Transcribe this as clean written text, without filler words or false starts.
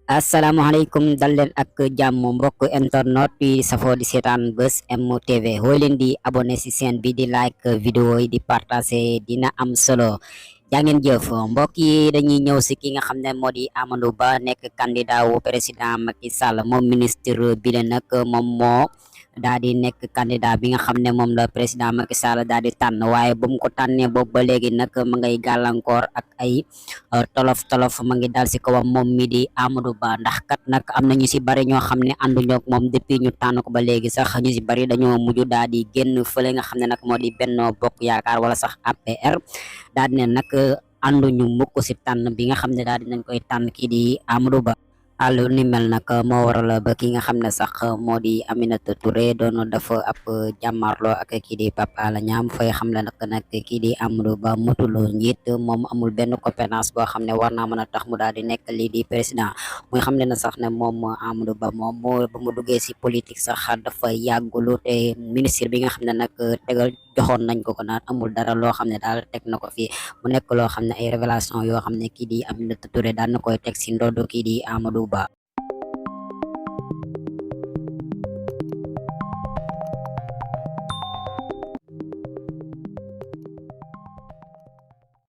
Assalamualaikum dal leen ak jàmm mbokk internet yi safoo di seetaan Buzz M TV wooy leen di abonné ci chaîne bi di like vidéo yi di partager dina am solo jaa ngeen jëf mbokk yi dañuy ñëw ci ki nga xam ne moo di Amadou Ba nekk candidat wu président Macky Sall moom ministre bi le nag moom moo daal di nekk candidat bi nga xam ne moom la président Macky Sall daal di tànn waaye bu mu ko tànnee boobu ba léegi nag ma ngay gàllankoor ak ay tolof tolof ma ngi dal si kawam moom mi di Amadou Ba ndax kat nag am na ñu si bari ñoo xam ne ànduñoo ak moom depuis ñu tànn ko ba léegi sax ñu si bari dañoo mujj daal di génn fële nga xam ne nag moo di Benno Bokk Yaakaar wala sax APR daal di ne nag ànduñu mukk si tànn bi nga xam ne daal di nañ koy tànn kii di Amadou Ba. Lu ni mel nag moo waral ba ki nga xam ne sax moo di Aminata Touré doon dafa ab jàmmarloo ak kii di Pape Alé Niang fay xam le nag kii di Amadou Ba motul njiit moom amul benn compétence boo xam ne war naa mën a tax mu daal di nekk lii di président muy xam le na sax ne moom Amadou Ba moom moo ba mu duggee si politique sax dafa yàggulu te ministre bi nga xam ne nag tegal joxoon nañ ko naan amul dara loo xam ne daal teg na ko fii mu nekk loo xam ne ay révélation yoo xam ne kii di Aminata Touré daan na koy teg si ndodd kii di Amadou Ba.